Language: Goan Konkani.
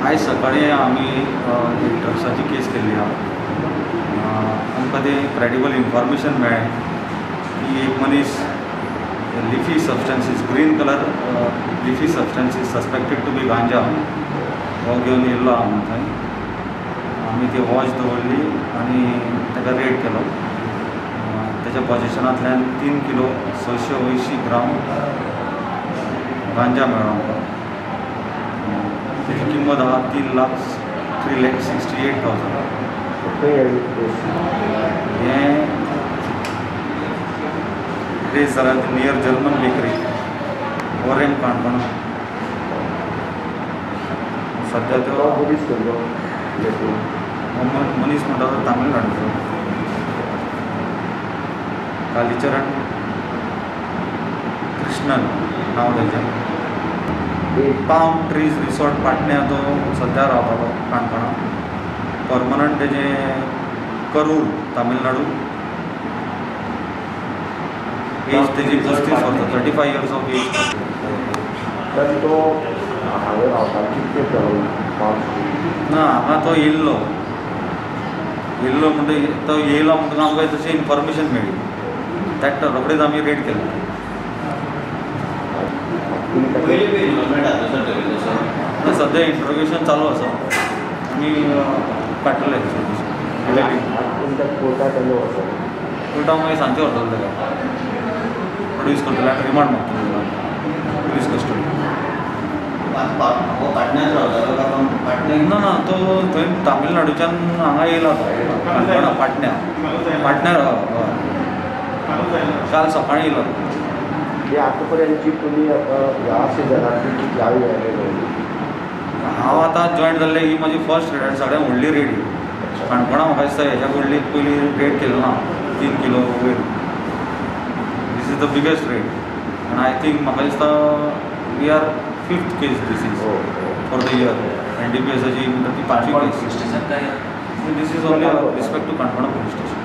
आयज सकाळी आमी एक ड्रग्साची केस केल्ली आहा. आमकां तें क्रेडिबल इन्फॉर्मेशन मेळ्ळें की एक मनीस leafy substances, green colour leafy substances suspected to be ganja हो घेवन येयल्लो आहा म्हणून थंय आमी ती वॉच दवरली आनी ताका रेड केलो. ताच्या पोजिशनांतल्यान 3 किलो 680 ग्राम गांजा मेळ्ळो आमकां. ताची किंमत आहा 3,68,000. हें ट्रेस जाला नियर जर्मन बेकरी, ओरेम, काणकोणा. सद्या तो मनीस म्हणटा तो तामिळनाडूचो, कालीचरण कृष्णन नांव ताचें. पाम ट्रीज रिसॉर्ट पाटण्या तो सद्या रावता तो काणकोणा. परमनंट तेजें करूर, तामिळनाडू. एज तेजी 35 वर्सां, 35 इयर्स ऑफ एज. तर तो हांगा रावता कितले ना, हांगा तो येयल्लो म्हणटकीर तो येयलो म्हणटकच आमकां तशें इन्फॉर्मेशन मेळ्ळी. त्या रोखडीच आमी रेड केलें. सद्या इंट्रोगेशन चालू आसा, आमी काडटले. कोर्टाक मागीर सांजचे व्हरतले ताका, प्रोड्यूस करतले आनी रिमांड मागतले ताका पुलीस कस्टडी. ना ना, तो थंय तामिळनाडूच्यान हांगा येयला तो काणकोणा, पाटण्या पाटण्यार. हय, काल सकाळीं येयलो. आतां पर्यंतची तुमी ह्या सिजनाक कितल्या हांव आतां जॉयन जाल्लें, ही म्हजी फर्स्ट रेड आनी सगळ्यांत व्हडली रेड. काणकोणा म्हाका दिसता हेच्या व्हडली पयलीं रेड केली ना, 3 किलो वयर. This is the biggest raid आनी I think म्हाका दिसता we are 5th case this is for the year. NDPSाची म्हणटा ती 5वी case. This is only respect to Canacona police station.